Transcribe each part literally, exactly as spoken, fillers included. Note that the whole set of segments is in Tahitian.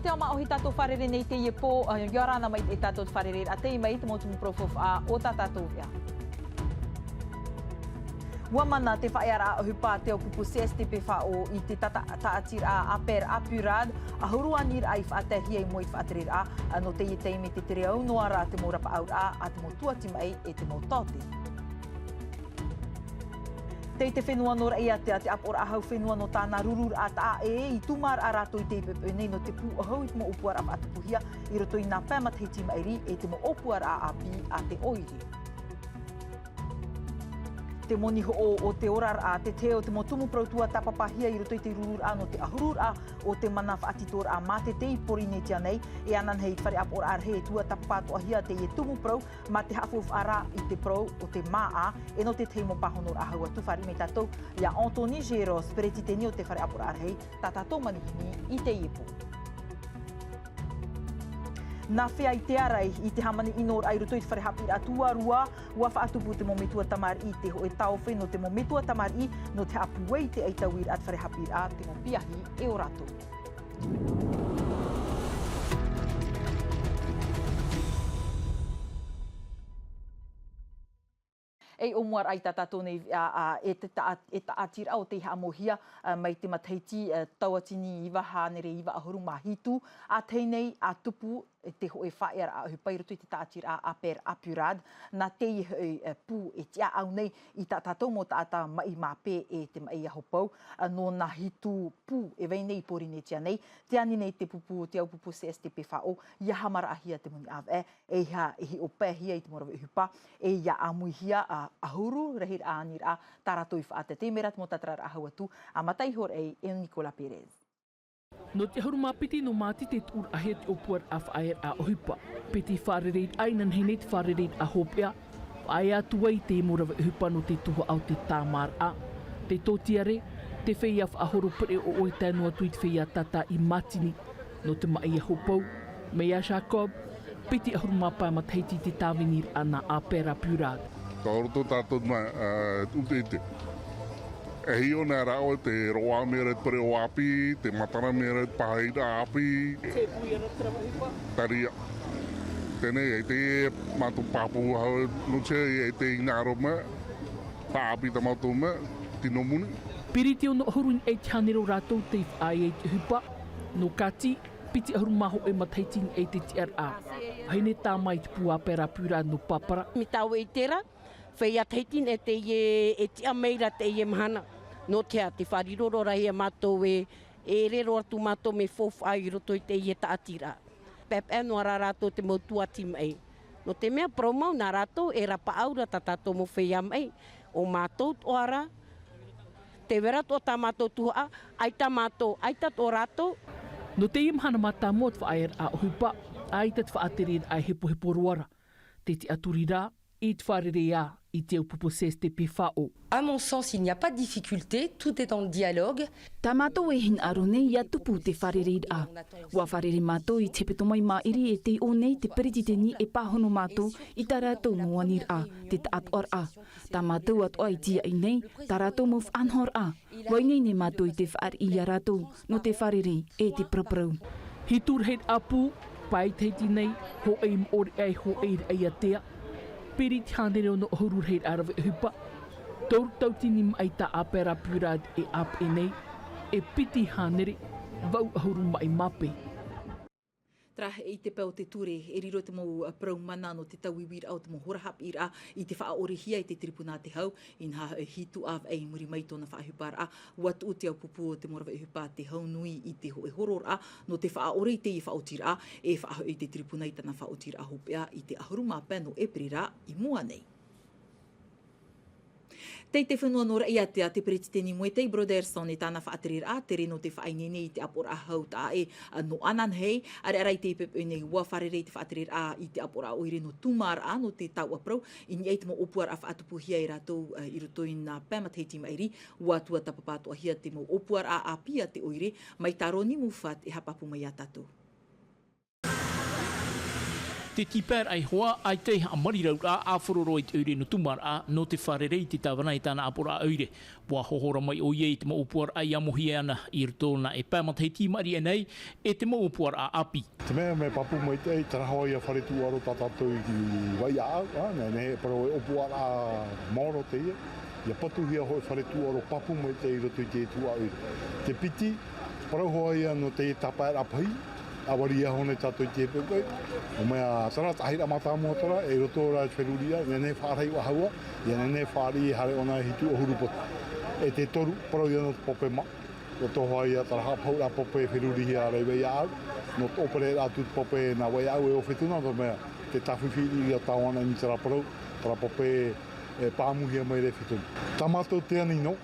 Te ao māʻohi tātou fārerei nei teie pō, ā, ʻia ora na mai tātou te fārereiraʻa tei mai te mau tumu parau faufaʻa o tā tātou veʻa. ʻUa mana te faʻaearaʻa ʻohipa a te aupōpō C S T P F O i te tata-, tāʻatiraʻa Apera Apurad, ʻahuru aniraʻa i faʻataehia i mua i te faʻatereraʻa, ā, nō teie taime te tere au noa ra te mau rapaʻauraʻa a te mau tuati maʻi e te mau taote. Tei te fenua nō Raʻiātea te ʻāpoʻoraʻa hau fenua nō tāna rururaʻa taʻa ʻē, i tūmāraʻa rātou i teie poʻipoʻi nei nō te pū ʻahau i te mau ʻōpuaraʻa faʻatupuhia i roto i nā pae matahiti maʻiri e te mau ʻōpuaraʻa ʻāpī a te ʻoire. Te moni hoʻo o te oraraʻa, te tahi o te mau tumu parau tuatāpapahia i roto i te rururaʻa nō te ʻahururaʻa o te mana faʻatitoraʻa mātete i Pōrīnetia nei, e ananahi i te fare ʻāpoʻoraʻa rahi e tuatāpapa atoʻahia teie tumu parau, mā te haʻafaufaʻa ra i te parau o te māʻa, e nō te tahi mau pāhonoraʻa hau atu fāriʻi mai tātou iā Anthony Géros, peretiteni o te fare ʻāpoʻoraʻa rahi, tā tātou manihini i teie pō. Nā fea i te ārai i te hāmani ʻinoraʻa i roto i te fare haʻapiʻiraʻa tuarua, ʻua faʻatupu te mau metua tamariʻi i te hōʻē tāofe nō te mau metua tamariʻi nō te haʻapūai i te ʻaitauiraʻa te fare haʻapiʻiraʻa te mau piahi e ō rātou. E ʻōmuaraʻa i tā tātou nei, ā, ā, e te taʻa-, e tāʻatiraʻa o tei haʻamauhia, ā, mai te matahiti, ā, tauatini iva hānere iva ʻahuru mā hitu, ā, teie nei, ā, tupu te hōʻē faʻaearaʻa ʻohipa i roto i te tāʻatiraʻa Apera Apurad, nā teie hōʻē, ā, pū e tiʻaʻau nei i tā tātou mau taʻata maʻi māpē e te maʻi ahopou, ā, nō nā hitu pū e vai nei i Pōrīnetia nei, tē ani nei te pupu o te aupōpō C S T P F O, ʻia haʻamaraʻahia te moni ʻāvaʻe, ʻeiaha e hiʻo paehia i te mau rave ʻohipa, e ʻia ʻāmuihia, ā, ʻahuru rahiraʻa aniraʻa tā rātou i faʻaʻite. Tei mea ra te mau tātararaʻa hau atu, ā, mata iho ra e Nicolas Pérez. Nō te ʻahuru mā piti nō Māti tē tuʻuraʻahia te ʻōpuaraʻa faʻaearaʻa ʻohipa. Piti fārereiraʻa inanahi nei te fārereiraʻa hopeʻa, faʻaea atu ai te mau rave ʻohipa nō te tuhaʻa o te tāmāraʻa, te tōtiare, te feiā faʻahoro pereʻoʻo e tae noa atu i te feiā tātā i mātini. Nō te maʻi ahopou, mai iā Jacob, piti ʻahuru mā pae matahiti te tāviniraʻa nā Apera Apurad. Ka roto tātou mā, ā, ʻuteʻute. E hiʻo nei rā ʻoe te roaʻa mea ra te pereʻoʻo ʻāpī, te matara mea ra te pāhairaʻa ʻāpī. Te pū ia rā te rave ʻohipa. Tari ia. Teie nei, e te mātou pāpū hau, nō te, e te hinaʻaro mā, faʻaʻāpī tā mātou mā, tino moni. Piriti ono ʻahuru i niʻa i te hānere o rātou tei faʻaea i te ʻohipa, nō Kāti, piti ʻahuru mā hōʻē matahiti i niʻa i te tiʻaraʻa. Vahine tāmā i te pū Apera Apurad nō Papara. Mai tāua i terā, feiā Tahiti nei teie e tiʻa mai ra teie mahana. Nō te aha, tē fāriroraʻa ia mātou e, e riro atu mātou mea faufaʻa i roto i teie tāʻatiraʻa. Peʻapeʻa noa rā rātou te mau tuati maʻi. Nō te mea parau mau nā rātou e rapaʻau ra tā tātou mau feiā maʻi, ʻo mātou atoʻa rā, tē vai ra atoʻa tā mātou tuhaʻa, ʻaita mātou, ʻaita atoʻa rātou. Nō teie mahana mātāmua o te faʻaearaʻa ʻohipa, ʻaita te faʻatereraʻa e hepohepo roa ra. Te tiʻaturi rā, i te fārerei ā, i te aupōpō C S T P F O. À mon sens, il n'y a pas de difficulté, tout est dans le dialogue. Tā mātou e hinaʻaro nei ʻia tupu te fārereiraʻa. ʻUa fārerei mātou i te hepetoma i maʻiri e tei ʻō nei te peretiteni e pāhono mātou i tā rātou mau aniraʻa, te taʻatoʻaraʻa. Tā mātou atoʻa i tīaʻi nei, tā rātou mau faʻanahoraʻa. ʻUa ineine mātou i te fāriʻi ia rātou, nō te fārerei e te paraparau. Hitu rahiraʻa pū, pae i Tahiti nei, hōʻē i Moʻorea e hōʻē i Raʻiātea. Piriti hānere ono ʻahuru rahiraʻa rave ʻohipa. Toru tauatini maʻi tā Apera Apurad e ʻāpeʻe nei, e piti hānere, vaʻu ʻahuru maʻi māpē. Terā e te pae o te ture, e riro te mau, ā, parau mana nō te tauiuiraʻa o te mau hora haʻapiʻiraʻa i te faʻaʻorehia e te tiripuna a te hau, inaha e hitu ʻāvaʻe i muri mai i tōna faʻaʻohiparaʻa, ʻua tuʻu te aupōpō o te mau rave ʻohipa a te hau nui i te hōʻē hororaʻa, nō te faʻaʻore i teie faʻaotiraʻa, e faʻahoʻi i te tiripuna i tāna faʻaotiraʻa hopeʻa i te ʻahuru mā pae nō ʻEperēra i mua nei. Tei te fenua nō Raʻiātea, te peretiteni Moetai Brotherson e tāna faʻatereraʻa, tere nō te faʻaineine i te ʻāpoʻoraʻa hau taʻa ʻē, ā, nō ananahi, ʻareʻa rā i teie poʻipoʻi nei ʻua fārerei te faʻatereraʻa i te ʻāpoʻoraʻa ʻoire nō tūmāraʻa, nō te taoʻa parau, i niʻa i te mau ʻōpuaraʻa faʻatupuhia e rātou, ā, i roto i nā pae matahiti maʻiri, ʻua tuatāpapa atoʻahia te mau ʻōpuaraʻa ʻāpī a te ʻoire, mai tā Roni Mufat e haʻapāpū mai iā tātou. Te tīpaeraʻa iho ā, ʻaita e haʻamarirauraʻa ʻāfaro roa i te ʻoire nō Tūmāraʻa, nō te fārerei i te tāvana e tāna ʻāpoʻoraʻa ʻoire. ʻUa hohora mai ʻoia i te mau ʻōpuaraʻa i amohia ana i roto nā ʻēpae matahiti i maʻiri aʻe nei, e te mau ʻōpuaraʻa ʻāpī. Te mea, mea pāpū maitaʻi, terā hoʻi ia fare tūʻaro tā tātou i Vaiʻāʻau, ā, nehenehe e parau e ʻōpuaraʻa maoro teie, ʻia patuhia hōʻē fare tūʻaro pāpū maitaʻi i roto i te tuhaʻa ʻoire. Te piti, parau hoʻi ia nō te tāpaeraʻa pahi, ʻa vari ia hōʻē tātou i te poʻipoʻi. ʻO mea, terā, te ʻāhiraʻa mātāmua terā, e roto rā i te feruriraʻa, nehenehe e faʻarahi faʻahou, ʻia nehenehe e fāriʻi e haere ʻōna e hitu ʻahuru potu. E te toru, parau ia nō te pape mā. Roto hoʻi ia terā haʻapaʻoraʻa pape e ferurihia ra i Vaiʻāʻau, nō te ʻōpereraʻa atu te pape nā Vaiʻāʻau e ʻo Fetuna, nō te mea, te tāfifi riʻi ia tāvana i terā parau, terā pape e pāmuhia mai ra e Fetuna. Tā mātou te ani nō,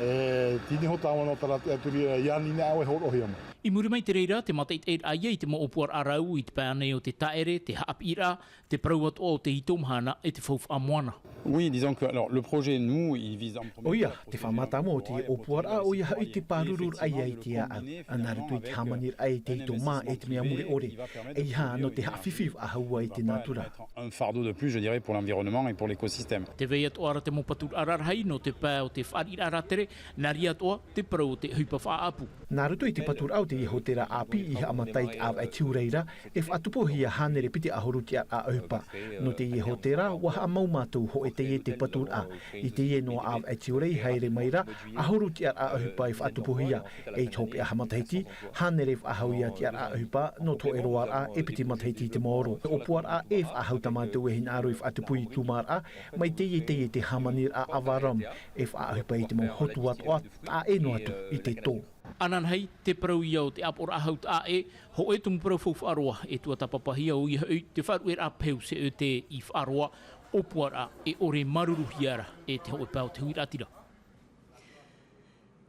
e, tini iho tāvana terā tiʻaturi ia ani nā ʻoe hōroʻahia mai. I muri mai i te reira, te mātaʻitaʻiraʻa ia i te mau ʻōpuaraʻa rau i te pae ānei o te taʻere, te haʻapiʻiraʻa, te parau atoʻa o te ito mahana e te faufaʻa moana. Oui, disons que, alors, le projet, nous, il vise en premier lieu à protéger la côtière. ʻOia, te faʻamātāmua o te ʻōpuaraʻa, ʻoia hoʻi te pārururaʻa ia i te ʻāʻau. Nā roto i te hāmaniraʻa i te ito mā e te mea mure ʻore. ʻEiaha nō te haʻafifi faʻahou i te nātura. Un fardeau de plus, je dirais, pour l'environnement et pour l'écosystème. Tē vai atoʻa ra te mau paturaʻa rarahi nō te pae o te fāriʻiraʻa rātere, nā reira atoʻa te parau o te ʻohipa faʻaʻapu. Nā roto i te paturaʻa o teie hōtēra ʻāpī i haʻamata i te ʻāvaʻe tiurai ra, e faʻatupuhia hānere piti ʻahuru tiʻaraʻa ʻohipa. Nō teie hōtēra, ʻua haʻamau mātou hōʻē teie te paturaʻa. I teie noa ʻāvaʻe tiurai i haere mai ra, ʻahuru tiʻaraʻa ʻohipa i faʻatupuhia. E i te hopeʻa matahiti, hānere faʻahou ia tiʻaraʻa ʻohipa, nō te hōʻē roaraʻa e piti matahiti i te maoro. ʻŌpuaraʻa e faʻahou tā mātou e hinaʻaro i faʻatupu i Tūmāraʻa, mai teie, teie te hāmaniraʻa Avaram, e faʻaʻohipa i te mau hotu atoʻa, taʻa ʻē noa atu i te tō. Ananahi, te parau ia o te ʻāpoʻoraʻa hau taʻa ʻē, hōʻē tumu parau faufaʻa roa, e tuatāpapahia ʻoia hoʻi te faʻaruʻeraʻa peu C E T i faʻaroa, ʻōpuaraʻa e ʻore māuruuruhia ra e te hōʻē pae o te huiraʻatira.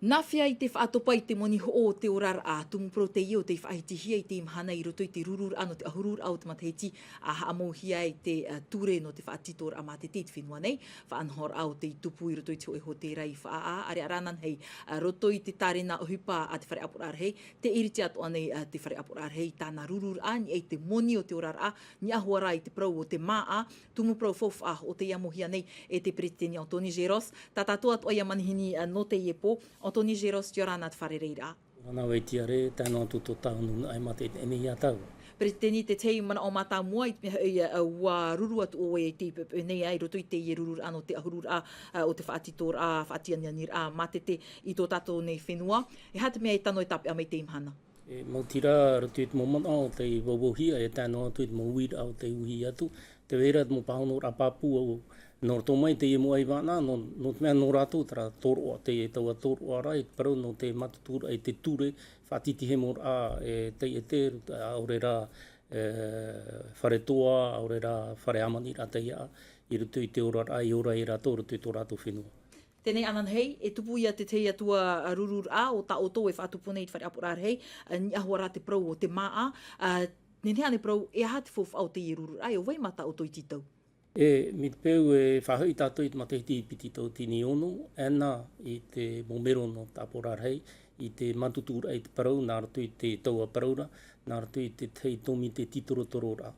Nā hea i te faʻatopa i te moni hoʻo o te oraraʻa, tumu parau teie o tei faʻahitihia i teie mahana i roto i te rururaʻa nō te ʻahururaʻa o te matahiti, ʻa haʻamauhia ai te, ā, ture nō te faʻatitoraʻa mātete i te fenua nei, faʻanahoraʻa o tei tupu i roto i te hōʻē hōtēra i Faʻaʻā, ʻāreʻa rā ananahi, ā, roto i te tārena ʻohipa a te fare ʻāpoʻoraʻa rahi, tē ʻiriti atoʻa nei, ā, te fare ʻāpoʻoraʻa rahi i tāna rururaʻa, i niʻa i te moni o te oraraʻa, niʻa hoʻi rā i te parau o te māʻa, tumu parau faufaʻa o tei amohia nei e te peretiteni Anthony Géros, tā tātou atoʻa ia manihini, ā, nō teie pō, Anthony Géros, ʻia ora na te fārereiraʻa. Ana wai tiare, tae noa atu tō tāua nūnaʻa e mate i teie nei iā tāua. Peretiteni, te tahi manaʻo mātāmua i te mea hoʻi, ā, ʻua ruru atu ʻoe i te poʻipoʻi nei, ā, i roto i teie rururaʻa nō te ʻahururaʻa, ā, o te faʻatitoraʻa, faʻatianianiraʻa mātete i tō tātou nei fenua. E aha te mea e tano e tāpeʻa mai i teie mahana? E, maoti rā, roto i te mau manaʻo tei vauvauhia, e tae noa atu i te mau uiraʻa o tei uhi atu, tē vai ra te mau pāhonoraʻa pāpū, nō roto mai teie mau ʻaivānaʻa, nō, nō te mea nō rātou terā tōroʻa, teie taua tōroʻa ra, i te parau nō te mātutururaʻa i te ture, faʻatitihemoraʻa, e, taiete, ʻaore rā, e, fare toa, ʻaore rā, fare hāmaniraʻa taiaʻa, i roto i te oraraʻa, i ora ai rātou, roto i tō rātou fenua. Teie ananahi, e tupu ia te tahi atu ā rururaʻa o tā ʻoutou e faʻatupu nei i te fare ʻāpoʻoraʻa rahi, ā, niʻa hoʻi rā te parau o te māʻa, ā, nehenehe ānei e parau, e aha te faufaʻa o teie rururaʻa, e ʻo vai mā tā ʻoutou i tītau? E, mai te peu e faʻahoʻi tātou i te matahiti piti tauatini ono, ʻaena i te mau mero nō te ʻāpoʻoraʻa rahi, i te mātutururaʻa i te parau, nā roto i te taua parau ra, nā roto i te tahi tōmite tītorotororaʻa.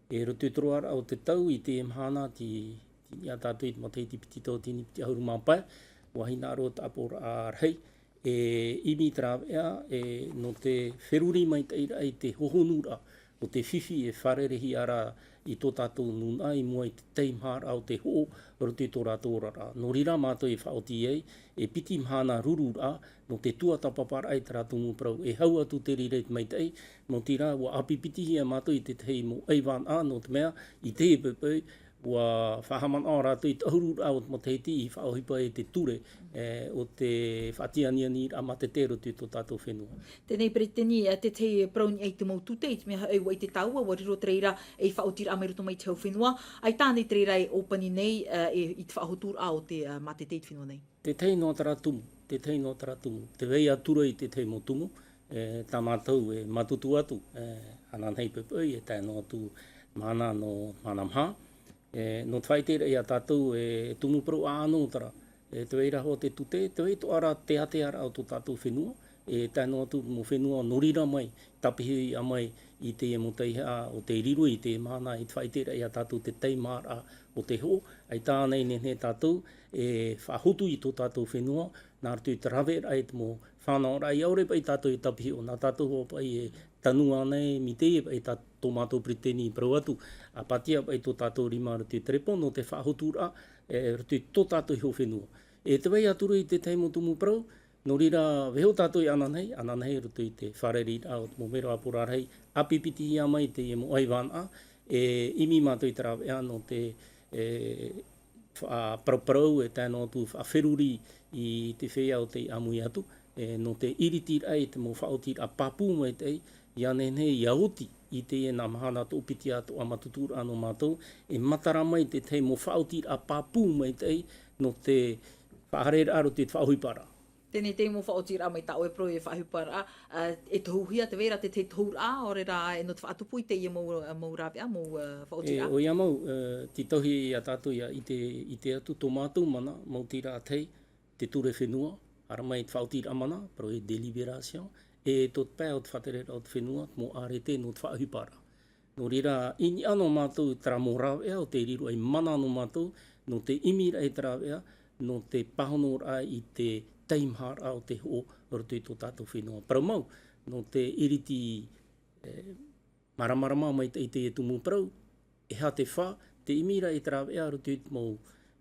E roto i te roaraʻa o te tau i teie mahana, tei, tei niʻa tātou i te matahiti piti tauatini piti ʻahuru mā pae, ʻua hinaʻaro te ʻāpoʻoraʻa rahi, e ʻimi te rāveʻa, e, nō te feruri maitaʻi ra i te hohonuraʻa o te fifi e fārerei-hia ra i tō tātou nūnaʻa i mua i te tahi maharaʻa o te hoʻo roto i tō rātou oraraʻa. Nō reira mātou e faʻaoti ai, e piti mahana rururaʻa, nō te tuatāpaparaʻa i terā tumu parau. E hau atu te reira i te maitaʻi, nō te reira ʻua ʻāpipitihia mātou i te tahi mau ʻaivānaʻa, nō te mea, i teie poʻipoʻi, ʻua faʻahaʻamanaʻo rātou i te ʻahururaʻa o te matahiti i faʻaʻohipa i te ture, e, o te faʻatianianiraʻa mātete roto i tō tātou fenua. Teie nei peretiteni, ā, te tahi parau i niʻa i te mau tute, i te mea hoʻi ʻua ʻite tāua, ʻua riro te reira ei faʻaotiraʻa mai roto mai i te hau fenua, ʻaita ānei te reira e ʻōpani nei, ā, e, i te faʻahoturaʻa o te, ā, mātete i te fenua nei? Te tahi noa terā tumu, te tahi noa terā tumu. Tē vai atu ra i te tahi mau tumu, e, tā mātou e mātutu atu, e, ananahi poʻipoʻi, e tae noa atu mahana nō mahana maha. E, nō te faʻaʻiteraʻa ia tātou, e tumu parau ʻāʻano terā, e, tē vai ra hoʻi te tute, tē vai atoʻa ra te ātearaʻa o tō tātou fenua, e tae noa atu mau fenua nō reira mai, tāpihi mai i teie mau taihaʻa o tei riro i te mahana i te faʻaʻiteraʻa ia tātou te taimaharaʻa o te hoʻo, ʻaita ānei nehenehe tātou e faʻahotu i tō tātou fenua, nā roto i te raveraʻa i te mau fānaʻoraʻa, ʻaore paʻi tātou e tāpihi ʻō, nā tātou hoʻi paʻi e tanu ānei, mai teie paʻi tā tō mātou peretiteni i parau atu, ʻa pātia paʻi tō tātou rima roto i te repo, nō te faʻahoturaʻa, e, roto i tō tātou iho fenua. E te vai atu ra i te tahi mau tumu parau, nō reira, vaiiho tātou i ananahi, ananahi roto i te fārereiraʻa o te mau mero ʻāpōrarahi, ʻāpī piti ia mai teie mau ʻaivānaʻa, e, ʻimi mātou i te rāveʻa nō te, e, faʻaparaparau, e tae noa atu faʻaferuri i te feiā o tei ʻāmui atu, e, nō te ʻiritiraʻa i te mau faʻaotiraʻa pāpū maitaʻi, ia nehenehe, ia oti i teie nā mahana toʻopiti atoʻa matuturaʻa nō mātou, e matara mai te tahi mau faʻaotiraʻa pāpū maitaʻi, nō te faʻahaereraʻa roto i te faʻaʻohiparaʻa. Teie te mau faʻaotiraʻa mai tā ʻoe parau e faʻaʻohiparaʻa, ā, e tohuhia te vai ra te, te tohuraʻa, ʻaore rā, e nō te faʻatupu i teie mau, mau rāveʻa, mau, ā, faʻaotiraʻa. E, ʻoia mau, ā, titauhia ia tātou ia ʻite, ʻite atu tō mātou mana, mau tīraʻa tahi, te ture fenua, haere mai te faʻaotiraʻa mana, parau e délibération, e tō te pae o te faʻatereraʻa o te fenua, mau arrêté nō te faʻaʻohiparaʻa. Nō reira, i niʻa noa mātou i terā mau rāveʻa o tei riro ei mana nō mātou, nō te ʻimiraʻa i te rāveʻa, nō te pāhonoraʻa i te taimaharaʻa o te hoʻo roto i tō tātou fenua. Parau mau, nō te iriti, e, māramarama maitaʻi i teie tumu parau, e aha te fā, te ʻimiraʻa i te rāveʻa roto i te mau,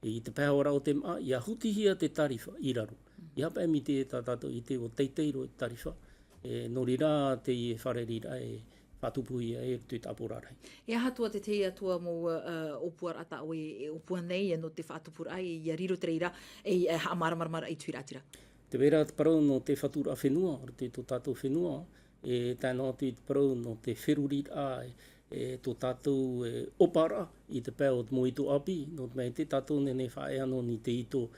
i te pae hoʻi ra o te māʻa, ia hutihia te tarifa i raro. Ia paʻi mai te tā tātou ʻite ʻua teitei roa te tarifa, e, nō reira teie fārereiraʻa e faʻatupuhia ai roto i te ʻāpōrarahi. E aha atoʻa te tahi atoʻa mau, ā, ʻōpuaraʻa tā ʻoe e ʻōpua nei, e, nō te faʻatupuraʻa, e, ia riro te reira, e, e, haʻamāramaramaraʻa i te huiraʻatira? Te vai ra te parau nō te faturaʻa fenua, roto i tō tātou fenua, e tae noa atu i te parau nō te feruriraʻa, e, tō tātou, e, ʻōparaʻa i te pae o te mau ito ʻāpī, nō te mea ʻaita tātou e nehenehe faʻaea noa i te ito,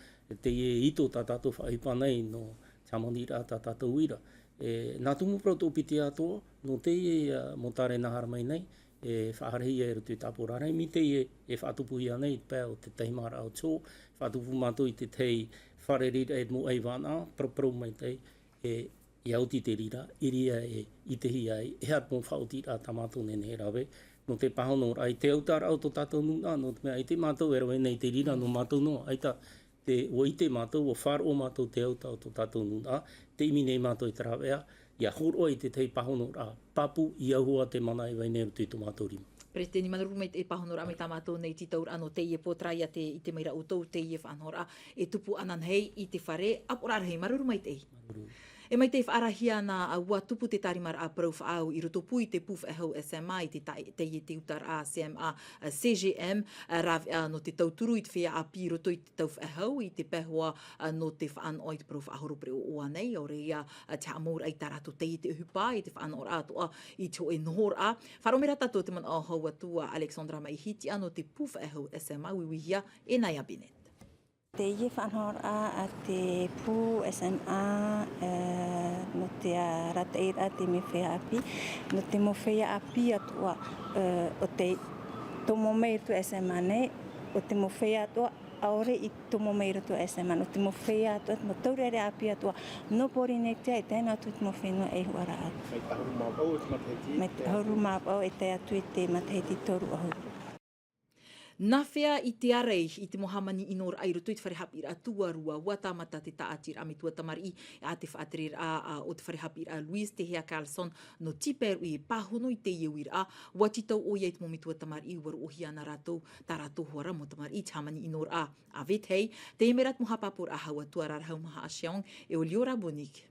teie ito tā tātou faʻaʻohipa nei nō te hāmaniraʻa tā tātou uira. E, nā tumu parau toʻopiti atoʻa, nō teie, ā, mau tārena haere mai nei, e faʻahaerehia i roto i te ʻāpōraraʻa, mai teie e faʻatupuhia nei i te pae o te taimaharaʻa o te hoʻo, faʻatupu mātou i te tahi fārereiraʻa i te mau ʻaivānaʻa, paraparau maitaʻi, e, ia oti te reira, i reira e ʻitehia ai, e aha te mau faʻaotiraʻa tā mātou e nehenehe e rave, nō te pāhonoraʻa i te autaʻaraʻa o tō tātou nūnaʻa, nō te mea ʻaita mātou e rave nei i te reira nō mātou noa, ʻaita te, ʻua ʻite mātou, ʻua faʻaroʻo mātou te autaʻa o tō tātou nūnaʻa, tē ʻimi nei mātou i te rāveʻa, ia hōroʻa i te tahi pāhonoraʻa pāpū, ʻia au hoʻi te mana e vai nei roto i tō mātou rima. Peretiteni, māuruuru maitaʻi i te pāhonoraʻa mai tā mātou nei tītauraʻa nō teie pō, terā ia te, ʻite mai ra ʻoutou, teie faʻanahoraʻa e tupu ananahi i te fare ʻāpōrarahi. Māuruuru maitaʻi. Māuruuru. E mai tei faʻaarahia na, ā, ʻua tupu te tārimaraʻa parau faʻaau i roto pū i te pū faʻehau S M A i te ta-, teie te utaraʻa C M A, ā, C G M, ā, rāveʻa nō te tauturu i te feiā ʻāpī i roto i te tau faʻehau, i te pae hoʻi, ā, nō te faʻanaho i te parau faʻahoro pereʻoʻo ānei, ʻaore ia, ā, te haʻamauraʻa i tā rātou teie te ʻohipa, i te faʻanahoraʻa atoʻa i te hōʻē nohoraʻa. Faʻaroʻo mai ra tātou te manaʻo hau atu a Alexandra Maihiti nō te pū faʻehau S M A, uiuihia e Naya Bennett. Teie faʻanahoraʻa a te pū S M A, ā, nō te arataʻiraʻa te mau feiā ʻāpī, nō te mau feiā ʻāpī atoʻa, ā, ʻo tei tomo mai i roto S M A nei, ʻo te mau feiā atoʻa ʻaore i tomo mai i roto S M A, nō te mau feiā atoʻa, te mau taureʻareʻa ʻāpī atoʻa nō Pōrīnetia, e tae noa atu i te mau fenua e huaraʻa. Mai te ʻahuru mā vaʻu o te matahiti. Mai te ʻahuru mā vaʻu e tae atu i te matahiti toru ʻahuru. Nā hea i te ārai i te mau hāmani ʻinoraʻa i roto i te fare haʻapiʻiraʻa tuarua, ʻua tāmata te tāʻatiraʻa metua tamariʻi a te faʻatereraʻa, ā, o te fare haʻapiʻiraʻa Louise Tehea Carlson nō Tiperu e pāhono i teie uiraʻa, ʻua tītau ʻoia i te mau metua tamariʻi, ʻua roʻohia na rātou, tā rātou hoʻi ra mau tamariʻi i te hāmani ʻinoraʻa. A Vethei, teie mai ra te mau haʻapāpūraʻa hau atu a Rarahu Maha Asheong, e ʻo Liora Bonik.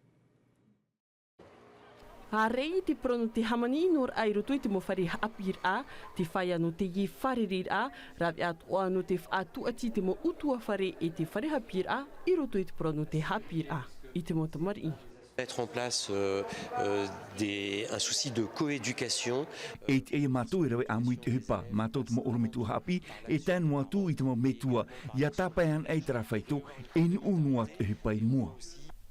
Ārai te parau nō te hāmani ʻinoraʻa i roto i te mau fare haʻapiʻiraʻa, te feiā nō teie fārereiraʻa, rāveʻa atoʻa nō te faʻatūʻati i te mau ʻutuāfare e te fare haʻapiʻiraʻa, i roto i te parau nō te haʻapiʻiraʻa i te mau tamariʻi. Mettre en place, euh, euh, des, un souci de coéducation. E tiʻa ia mātou e rave ʻāmui i te ʻohipa, mātou te mau ʻorometua haʻapiʻi, e tae noa atu i te mau metua, ʻia tāpae ana i terā faito, e nuʻu noa te ʻohipa i mua.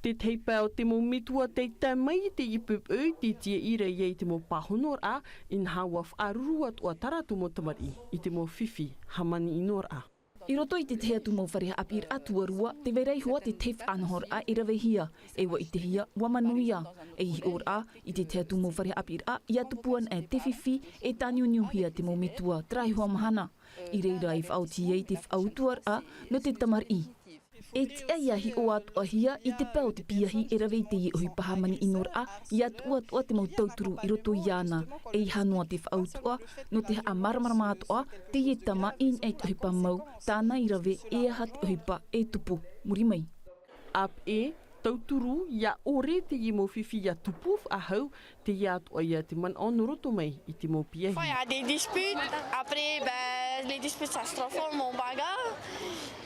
Te tahi pae o te mau metua tei tae mai i teie poʻipoʻi, tē tiaʻi ra ia i te mau pāhonoraʻa, inaha ʻua faʻaruru atoʻa tā rātou mau tamariʻi i te mau fifi hāmani ʻinoraʻa. I roto i te tahi atu mau fare haʻapiʻiraʻa tuarua, tē vai ra iho ā te tahi faʻanahoraʻa e ravehia, e ʻua ʻitehia, ʻua manuia, ei hiʻoraʻa, i te tahi atu mau fare haʻapiʻiraʻa, ʻia tupu ana e te fifi, e tāniuniuhia te mau metua, terā iho ā mahana. I reira e faʻaoti ai te faʻautuaraʻa, nō te tamariʻi. E tiʻa ʻia hiʻo atoʻahia i te pae o te piahi e rave i teie ʻohipa hāmani ʻinoraʻa, ʻia tuʻu atoʻa te mau tauturu i roto iāna, ʻeiaha noa te faʻautuʻa, nō te haʻamāramarama atoʻa, teie tama i niʻa i te ʻohipa mau, tāna i rave, ʻeiaha te ʻohipa e tupu, muri mai. ʻĀpeʻe, tauturu, ʻia ʻore teie mau fifi ʻia tupu faʻahou, teie atoʻa ia te manaʻo nō roto mai i te mau piahi. Parfois, il y a des disputes. Après, ben, les disputes, ça se transforme en bagarre.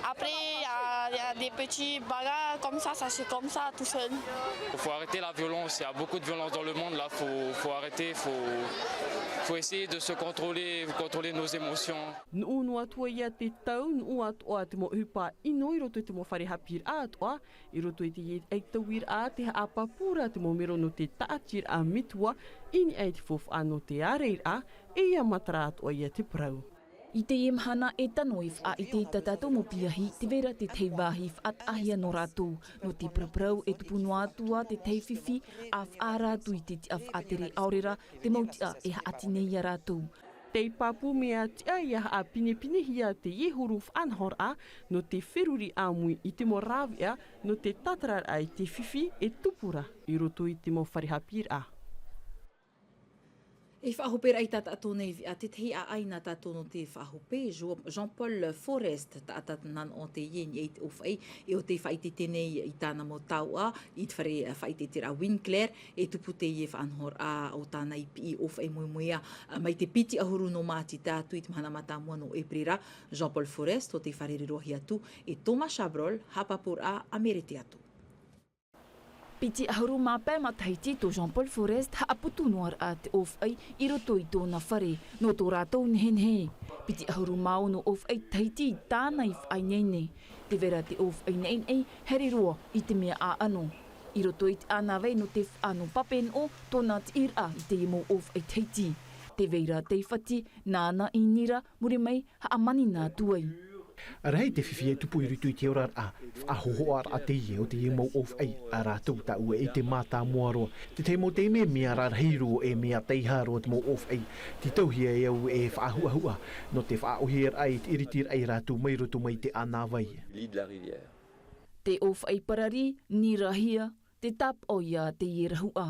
Après, il y a, il y a des petits bagarres comme ça, ça, c'est comme ça, tout seul. Il faut arrêter la violence. Il y a beaucoup de violence dans le monde, là. Faut, faut arrêter. Faut, faut essayer de se contrôler, contrôler nos émotions. Nuʻu noa atu ia te tau, nuʻu atoʻa te mau ʻohipa ʻino i roto i te mau fare haʻapiʻiraʻa atoʻa, i roto i teie tauiraʻa, te haʻapāpū ra te mau mero nō te tāʻatiraʻa metua, i niʻa i te faufaʻa nō te ārairaʻa, e ʻia matara atoʻa ia te parau. I teie mahana e tano e faʻaʻite i tā tātou mau piahi, tē vai ra te tahi vāhi faʻataʻahia nō rātou, nō te paraparau e tupu noa atu ā te tahi fifi, ʻa faʻaara atu i te tiʻa faʻatere ʻaore rā, te mau tiʻa e haʻati nei ia rātou. Tei pāpū mea tiʻa ʻia haʻapinepinehia teie huru faʻanahoraʻa nō te feruri ʻāmui i te mau rāveʻa nō te tātararaʻa i te fifi e tupu ra i roto i te mau fare haʻapiʻiraʻa. E faʻahoperaʻa i tā tātou nei veʻa, te tahi ʻāʻai nā tātou nō te faʻahope, Jo-, Jean-Paul Forest, taʻata nā noa teie i niʻa i te ʻōfaʻi, e ʻo tē faʻaʻiteʻite nei i tāna mau taoʻa, i te fare, ā, faʻaʻiteʻiteraʻa Winkler, e tupu teie faʻanahoraʻa o tāna i piʻi ʻōfaʻi moemoeā, ā, mai te piti ʻahuru nō Māti tae atu i te mahana mātāmua nō ʻEperēra. Jean-Paul Forest, ʻo tē fārereihia atu e Thomas Chabrol, haʻapāpūraʻa a Merete atu. Piti ʻahuru mā pae matahiti tō Jean-Paul Forest, haʻaputu noa ra te ʻōfaʻi i roto i tōna fare, nō tō rātou nehenehe. Piti ʻahuru mā ono ʻōfaʻi tahiti tāna i faʻaineine. Tē vai ra te ʻōfaʻi naʻinaʻi, haere roa i te mea ʻāʻano. I roto i te ʻānāvai nō te faʻano pape noʻo tōna tiʻiraʻa i teie mau ʻōfaʻi tahiti. Tē vai ra tei fati, nāna i nira, muri mai, haʻamanina atu ai. Rahi te fifi e tupu i roto i te oraraʻa, faʻahōhoʻaraʻa teie o teie mau ʻōfaʻi, a rātou tāʻu e ʻite mātāmua roa. Te tahi mau taime mea rarahi roa e mea taiʻa roa te mau ʻōfaʻi. Tītauhia e au e faʻahuʻahuʻa, nō te faʻaʻohiraʻa i te ʻiritiraʻa ia rātou mai roto mai te ʻānāvai. Te ʻōfaʻi parari, nirahia, te tāpaʻo ia teie rahuʻa.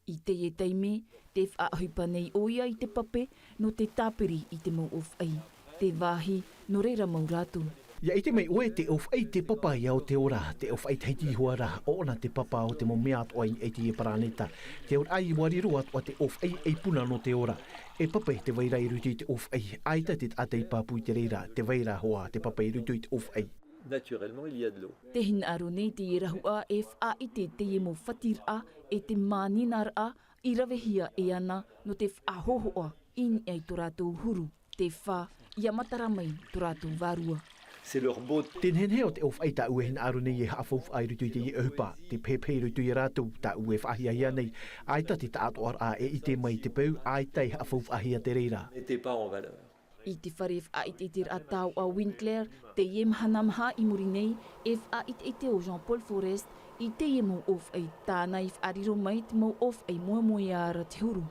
I teie taime, tē faʻaʻohipa nei ʻoia i te pape nō te tāpiri i te mau ʻōfaʻi. Te vāhi, nō reira mau rātou. ʻIa ʻite mai ʻoe te ʻōfaʻi te papa ia o te ora, te ʻōfaʻi tahiti iho ā rā, ʻoʻona te papa o te mau mea atoʻa i teie parāneta. Te ora ʻai ua riro atoʻa te ʻōfaʻi ei puna nō te ora. E pape te vai ra i roto i te ʻōfaʻi, ʻaita te taʻata i pāpū i te reira, tē vai ra hoʻi te pape i roto i te ʻōfaʻi. Naturellement, il y a de l'eau. Tē hinaʻaro nei teie rahuʻa e faʻaʻite i teie mau fatiraʻa, e te māninaraʻa, i ravehia e ana, nō te faʻahōhoʻa, i niʻa i tō rātou huru, te fā, ʻia matara mai tō rātou vārua. C'est leur beauté. Te nehenehe o te ʻōfaʻi tāʻu e hinaʻaro nei e haʻafaufaʻa i roto i teie ʻohipa, te pehepehe i roto ia rātou tāʻu e faʻahiahia nei, ʻaita te taʻatoʻaraʻa e ʻite mai te peu, ʻaita e haʻafaufaʻahia te reira. Mettez pas en valeur. I te fare faʻaʻiteʻiteraʻa taoʻa Winkler, teie mahana maha i muri nei, e faʻaʻiteʻite ʻo Jean-Paul Forest i teie mau ʻōfaʻi tāna i faʻariro mai te mau ʻōfaʻi moemoeā ra te huru.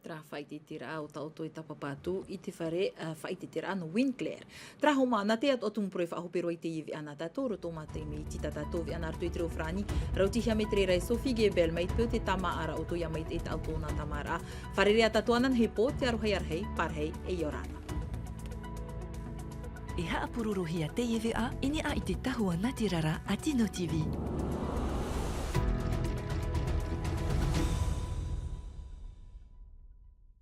Terā faʻaʻiteʻiteraʻa o tā ʻoutou e tāpapa atu i te fare, ā, faʻaʻiteʻiteraʻa nō Winkler. Terā hoʻi mā, nā te atoʻa tumu parau e faʻahope roa i teie veʻa nā tātou, roto mā te mea iti tā tātou veʻa nā roto i te reo farāni, rautihia mai te reira e Sophie Gebel, mai te peu te tāmāʻaraʻa ʻoutou ʻia maitaʻi i tā ʻoutou nā tāmāʻaraʻa. Fārerei ā tātou ananahi pō, te aroha ʻia rahi, pārahi, e ʻia ora na. E haʻapurorohia teie veʻa i niʻa i te tahua nātirara a Tino TV.